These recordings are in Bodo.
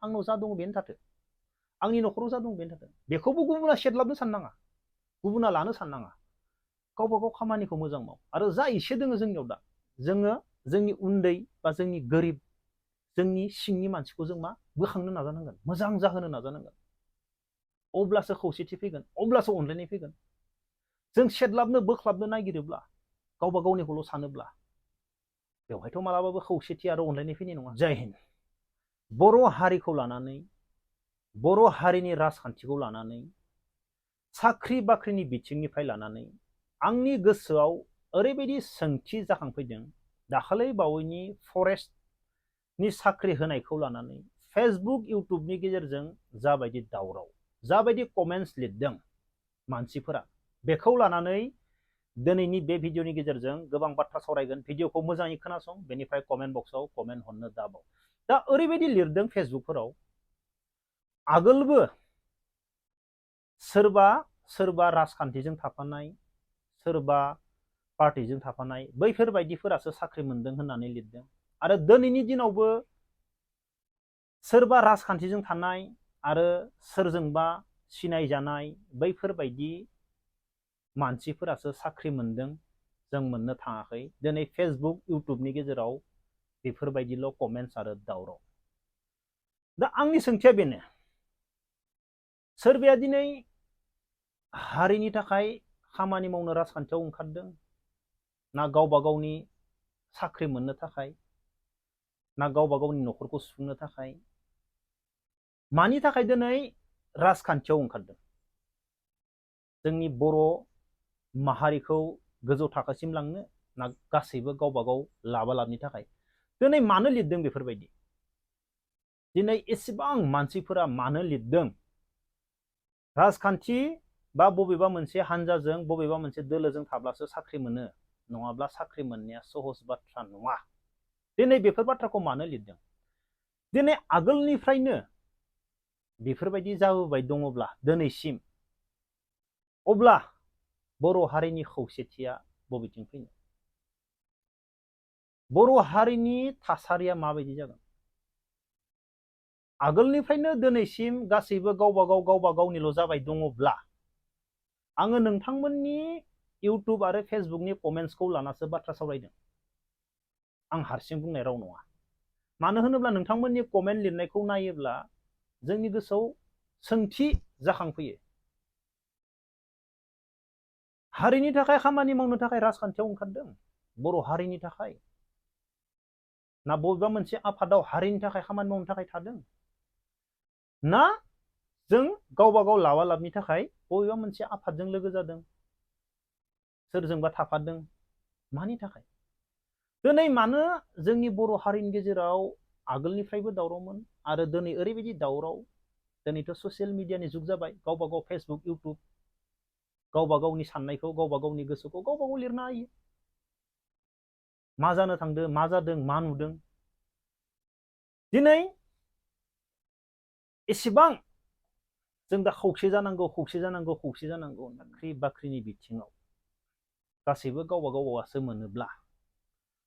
आंनाव जा दङ बेनो थाथों, आंनि न'खराव जा दङ बेनो थाथों, बेखौबो गुबुना सेदलाबनो साननाङा, गुबुना लानो साननाङा, गावबा गाव खामानिखौ मोजां माव। आरो जा एसे दोङो जोंनियाव दा, जोङो जोंनि उन्दै बा जोंनि गोरिब, जोंनि सिंनि मानसिखौ जों मा बोखांनो नाजानांगोन, मोजां जाहोनो नाजानांगोन। अब्लासो खौसेथि फैगोन, अब्लासो अनलायनाय फैगोन। जों सेदलाबनो बोख्लाबनो नागिरोब्ला, गावबा गावनिखौल' सानोब्ला, बेवहायथ' मालाबाबो खौसेथि आरो अनलायनाय फैनाय नङा। जय हिन्द। बर' हारिखौ लानानै, बर' हारिनि राजखान्थिखौ लानानै, साख्रि बाख्रिनि बिथिंनिफ्राय लानानै आंनि गोसोआव ओरैबायदि सोंथि जाखांफैदों। दाखालै बावैनि फरेस्टनि साख्रि होनायखौ लानानै फेसबुक इउटुबनि गेजेरजों जाबायदि दावराव, जाबायदि कमेन्ट्स लिरदों मानसिफोरा, बेखौ लानानै दिनैनि बे भिडिअनि गेजेरजों गोबां बाथ्रा सावरायगोन। भिडिअखौ मोजाङै खोनासं, बेनिफ्राय कमेन्ट बक्सआव कमेन्ट हरनो दाबाव। दा ओरैबायदि लिरदों फेसबुकफोराव, आगोलबो सोरबा सोरबा राजखान्थिजों थाफानाय, सोरबा पार्टिजों थाफानाय, बैफोरबायदिफोरासो साख्रि मोनदों होननानै लिरदों। आरो दिनैनि दिनावबो सोरबा राजखान्थिजों थानाय आरो सोरजोंबा सिनायजानाय बैफोरबायदि मानसिफोरासो साख्रि मोनदों, जों मोननो थाङाखै। दिनै फेसबुक इउटुबनि गेजेराव बेफोरबायदिल' कमेन्ट्स आरो दावराव। दा आंनि सोंथिया बेनो, सोरबाया दिनै हारिनि थाखाय खामानि मावनो राजखान्थियाव ओंखारदों, ना गावबा गावनि साख्रि मोननो थाखाय, ना गावबा गावनि न'खरखौ सुफुंनो थाखाय, मानि थाखाय दिनै राजखान्थियाव ओंखारदों? जोंनि बर' माहारिखौ गोजौ थाखोसिम लांनो, ना गासैबो गावबा गाव लाबा लाबनि थाखाय? दिनै मानो लिरदों बेफोरबायदि? दिनै एसेबां मानसिफोरा मानो लिरदों? राजखान्थि बा बबेबा मोनसे हानजाजों, बबेबा मोनसे दोलोजों थाब्लासो साख्रि मोनो, नङाब्ला साख्रि मोननाया सहज बाथ्रा नङा। दिनै बेफोर बाथ्राखौ मानो लिरदों? दिनै आगोलनिफ्रायनो बेफोरबायदि जाबोबाय दङब्ला दिनैसिम, अब्ला बर' हारिनि खौसेथिया बबेथिं फैनो? बर' हारिनि थासारिया माबायदि जागोन? आगोलनिफ्रायनो दिनैसिम गासैबो गावबा गावनिल' जाबाय दङब्ला, आङो नोंथांमोननि इउटुब आरो फेसबुकनि कमेन्ट्सखौ लानासो बाथ्रा सावरायदों, आं हारसिं बुंनाय राव नङा। मानो होनोब्ला नोंथांमोननि कमेन्ट लिरनायखौ नायोब्ला जोंनि गोसोआव सोंथि जाखांफैयो। हारिनि थाखाय खामानि मावनो थाखाय राजखान्थियाव ओंखारदों, बर' हारिनि थाखाय, ना बबेबा मोनसे आफादाव हारिनि थाखाय खामानि मावनो थाखाय थादों, ना जों गावबा गाव लाबा लाबनि थाखाय बबेबा मोनसे आफादजों लोगो जादों, सोरजोंबा थाफादों? मानि थाखाय? दिनै मानो जोंनि बर' हारिनि गेजेराव आगोलनिफ्रायबो दावरावमोन, आरो दिनै ओरैबायदि दावराव? दिनैथ' ससियेल मिडियानि जुग जाबाय, गावबा गाव फेसबुक इउटुब, गावबा गावनि साननायखौ, गावबा गावनि गोसोखौ गावबा गाव लिरनो हायो। मा जानो थांदों, मा जादों, मा नुदों? दिनै एसेबां जों दा खौसे जानांगौ, खौसे जानांगौ, खौसे जानांगौ। साख्रि बाख्रिनि बिथिङाव गासैबो गावबा गावसो मोनोब्ला,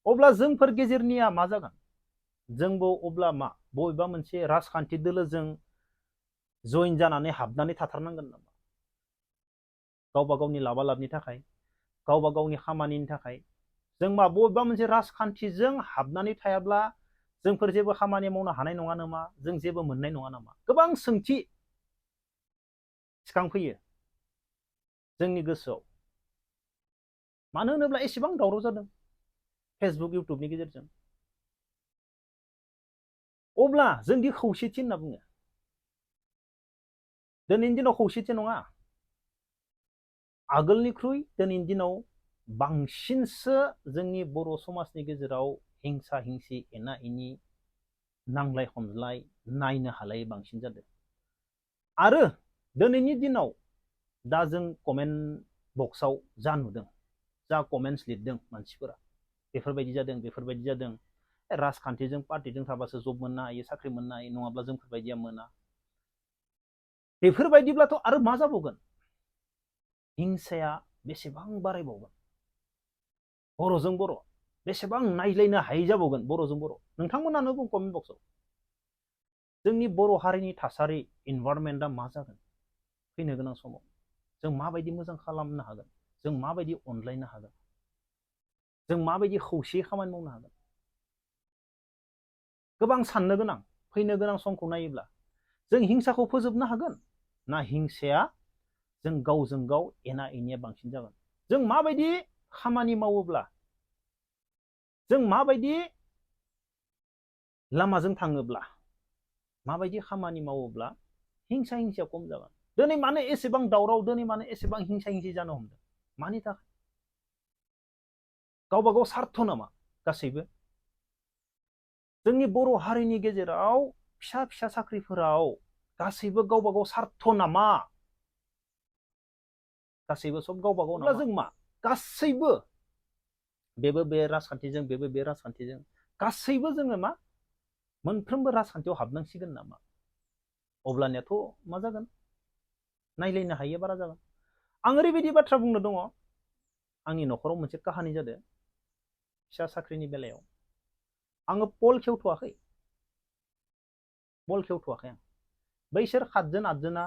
अब्ला जोंफोर गेजेरनिया मा जागोन? जोंबो अब्ला मा बबेबा मोनसे राजखान्थि दोलोजों जइन जानानै हाबनानै थाथारनांगोन नामा? गावबा गावनि लाबा लाबनि थाखाय, गावबा गावनि खामानिनि थाखाय जों मा बबेबा मोनसे राजखान्थिजों हाबनानै थायाब्ला जोंफोर जेबो खामानि मावनो हानाय नङा नामा? जों जेबो मोननाय नङा नामा? गोबां सोंथि सिखांफैयो जोंनि गोसोआव। मानो होनोब्ला एसेबां दावराव जादों फेसबुक इउटुबनि गेजेरजों। अब्ला जोंदि खौसेथि होनना बुङो, दिनैनि दिनाव खौसेथि नङा। आगोलनिख्रुइ दिनैनि दिनाव बांसिनसो जोंनि बर' समाजनि गेजेराव हिंसा हिंसि, एना एनि, नांलाय खमज्लाय, नायनो हालायै बांसिन जादों। आरो दिनैनि दिनाव दा जों कमेन्ट बक्सआव जा नुदों, जा कमेन्ट्स लिरदों मानसिफोरा, बेफोरबायदि जादों, बेफोरबायदि जादों, राजखान्थिजों पार्टिजों थाबासो जब मोननो हायो, साख्रि मोननो हायो, नङाब्ला जोंफोरबायदिया मोना। बेफोरबायदिब्लाथ' आरो मा जाबावगोन? हिंसाया बेसेबां बारायबावगोन? बर'जों बर' बेसेबां नायज्लायनो हायै जाबावगोन? बर'जों बर' नोंथांमोनानो बुं कमेन्ट बक्सआव। जोंनि बर' हारिनि थासारि इनभाइरनमेन्टआ मा जागोन फैनो गोनां समाव जों माबायदि मोजां खालामनो हागोन जों माबायदि अनलायनो हागोन जों माबायदि खौसेयै खामानि मावनो हागोन गोबां साननो गोनां फैनो गोनां समखौ नायोब्ला जों हिंसाखौ फोजोबनो हागोन ना हिंसाया जों गावजों गाव एना एनिया बांसिन जागोन जों माबायदि खामानि मावोब्ला जों माबायदि लामाजों थाङोब्ला माबायदि खामानि मावोब्ला हिंसा हिंसाया खम जागोन दिनै मानो एसेबां दावराव दिनै मानो एसेबां हिंसा हिंसि जानो हमदों मानि थाखाय गावबा गाव सार्थ नामा गासैबो जोंनि बर' हारिनि गेजेराव फिसा फिसा साख्रिफोराव गासैबो गावबा गाव सार्थ नामा गासैबो सब गावबा गाव नामा जों मा गासैबो बेबो बे राजखान्थिजों बेबो बे राजखान्थिजों गासैबो जोङो मा मोनफ्रोमबो राजखान्थियाव हाबनांसिगोन नामा अब्लानियाथ' मा जागोन नायलायनो हायो बारा जागोन आं ओरैबायदि बाथ्रा बुंनो दङ आंनि न'खराव मोनसे काहानि जादों फिसा साख्रिनि बेलायाव आङो पल खेवथ'वाखै आं बैसोर 7 जन 8 जना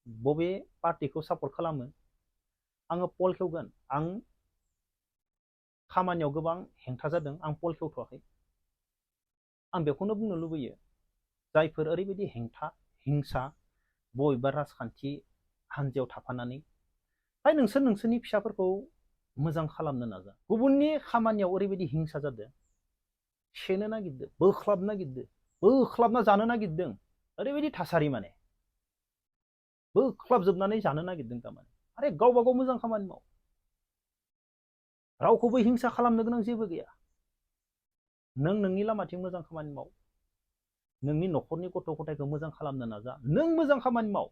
बबे पार्टिखौ सापर्ट खालामो आङो पल खेवगोन आं खामानियाव गोबां हेंथा जादों आं पल खेवथ'वाखै आं बेखौनो बुंनो लुबैयो जायफोर ओरैबायदि हेंथा हिंसा बबेबा राजखान्थि हान्जायाव थाफानानै फाय नोंसोर नोंसोरनि फिसाफोरखौ मोजां खालामनो नाजा गुबुननि खामानियाव ओरैबायदि हिंसा जादों सेनो नागिरदों बोख्लाबना जानो नागिरदों ओरैबायदि थासारि माने बोख्लाबजोबनानै जानो नागिरदों थारमाने आरे गावबा गाव मोजां खामानि माव रावखौबो हिंसा खालामनो गोनां जेबो गैया नों नोंनि लामाथिं मोजां खामानि माव नोंनि न'खरनि गथ' गथायखौ मोजां खालामनो नाजा नों मोजां खामानि माव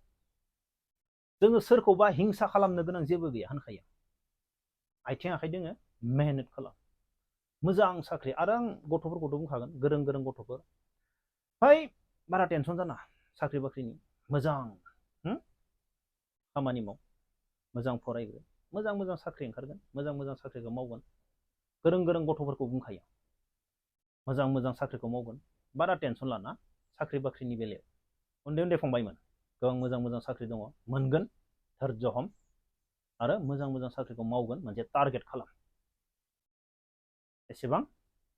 जोङो सोरखौबा हिंसा खालामनो गोनां जेबो गैया होनखायो आथिं आखाइ दोङो मेहनत खालाम मोजां साख्रि आरो आं गथ'फोरखौथ' बुंखागोन गोरों गोरों गथ'फोर फाय बारा टेनसन जाना साख्रि बाख्रिनि मोजां खामानि माव मोजां फरायग्रो मोजां मोजां साख्रि ओंखारगोन मोजां मोजां साख्रिखौ मावगोन गोरों गोरों गथ'फोरखौ बुंखायो मोजां मोजां साख्रिखौ मावगोन बारा टेनसन लाना साख्रि बाख्रिनि बेलायाव उन्दै उन्दै फंबायमोन गोबां मोजां मोजां साख्रि दङ मोनगोन धैर्य हम आरो मोजां मोजां साख्रिखौ मावगोन मोनसे टारगेट खालाम एसेबां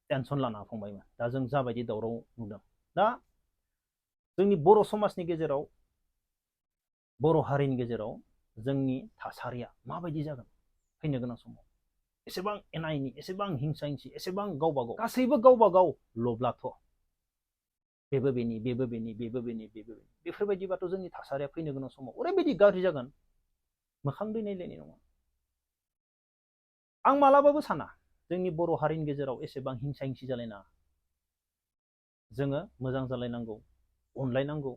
टेनसन लाना फंबायमोन दा जों जाबायदि दावराव नुदों दा जोंनि बर' समाजनि गेजेराव बर' हारिनि गेजेराव जोंनि थासारिया माबायदि जागोन फैनो गोनां समाव एसेबां एना एनि एसेबां हिंसा हिंसि एसेबां गावबा गाव गासैबो गावबा गाव लब्लाथ' बेबो बेनि बेबो बेनि बेबो बेनि बेबो बेनि बेफोरबायदिबाथ' जोंनि थासारिया फैनो गोनां समाव ओरैबायदि गाज्रि जागोन मोखां दैनायलायनाय नङा आं मालाबाबो साना जोंनि बर' हारिनि गेजेराव एसेबां हिंसा हिंसि जालायनाङा जोङो मोजां जालायनांगौ अनलायनांगौ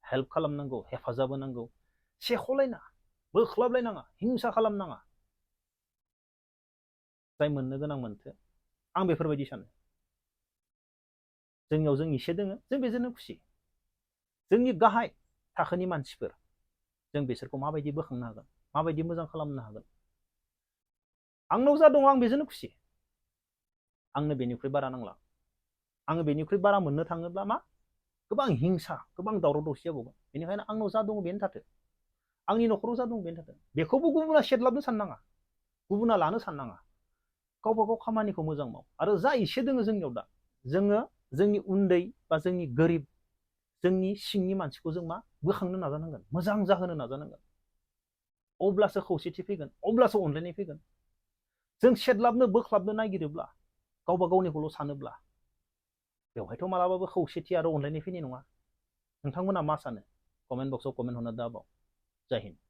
हेल्प खालामनांगौ हेफाजाब होनांगौ सेख'लायना बोख्लाबलायनाङा हिंसा खालामनाङा जाय मोननो गोनां मोनथो आं बेफोरबायदि सानो जोंनियाव जों एसे दोङो जों बेजोंनो खुसि जोंनि गाहाय थाखोनि मानसिफोर जों बिसोरखौ माबायदि बोखांनो हागोन माबायदि मोजां खालामनो हागोन आंनाव जा दङ आं बेजोंनो खुसि आंनो बेनिख्रुइ बारा नांला आङो बेनिख्रुइ बारा मोननो थाङोब्ला मा गोबां हिंसा गोबां दावराव दावसि जाबावगोन बेनिखायनो आंनाव जा दङ बेनो थाथों आंनि न'खराव जा दङ बेनो थाथों बेखौबो गुबुना सेदलाबनो साननाङा गुबुना लानो साननाङा गावबा गाव खामानिखौ मोजां माव आरो जा एसे दोङो जोंनियाव दा जोङो जोंनि उन्दै बा जोंनि गोरिब जोंनि सिंनि मानसिखौ जों मा बोखांनो नाजानांगोन मोजां जाहोनो नाजानांगोन अब्लासो खौसेथि फैगोन अब्लासो अनलायनाय फैगोन जों सेदलाबनो बोख्लाबनो नागिरोब्ला गावबा गावनिखौल' सानोब्ला बेवहायथ' मालाबाबो खौसेथि आरो अनलायनाय फैनाय नङा नोंथांमोना मा सानो कमेन्ट बक्सआव कमेन्ट हरना दाबाव जय हिन्द।